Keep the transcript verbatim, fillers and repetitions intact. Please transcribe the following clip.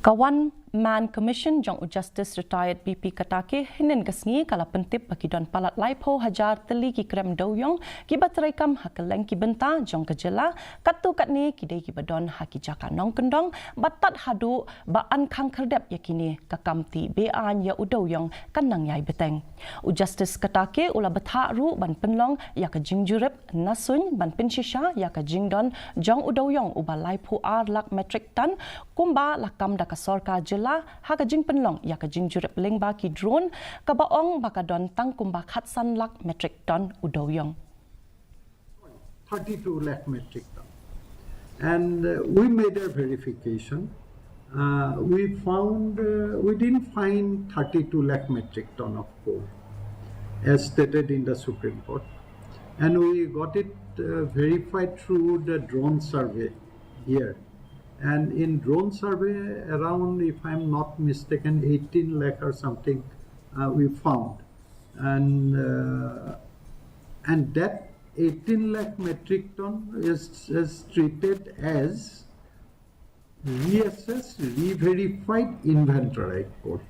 Ka One Man Commission jong u Justice Retired B P Katake hynnin ka sngi ka la pyntip ba ki don palat laiphew hajar tylli ki krem dewïong kiba treikam ha kylleng ki bynta jong ka jylla, katto katne ki dei kiba don ha ki jaka nongkyndong, bad tad haduh ba yn khang khyrdep ïa kine, ka kam tih be-aiñ ïa u dewïong kan nang ïai bteng. U Justice Katake u la bthah ruh ban pynlong ïa ka jingjurip na suiñ ban pynshisha ïa ka jingdon jong u dewïong uba laiphew ar lak metric ton, kumba la kam da ka sorkar jylla ha ka jingpynlong ïa ka jingjurip lyngba ki drone, kaba ong ba ka don tang kumba khatsan lak metric ton u dewïong. Thirty-two lakh metric ton. And uh, we made a verification. Uh, we found, uh, we didn't find thirty-two lakh metric ton of coal as stated in the Supreme Court. And we got it uh, verified through the drone survey here. And in drone survey, around, if I'm not mistaken, eighteen lakh or something uh, we found. And, uh, and that eighteen lakh metric ton is, is treated as reassessed, re-verified inventory coal.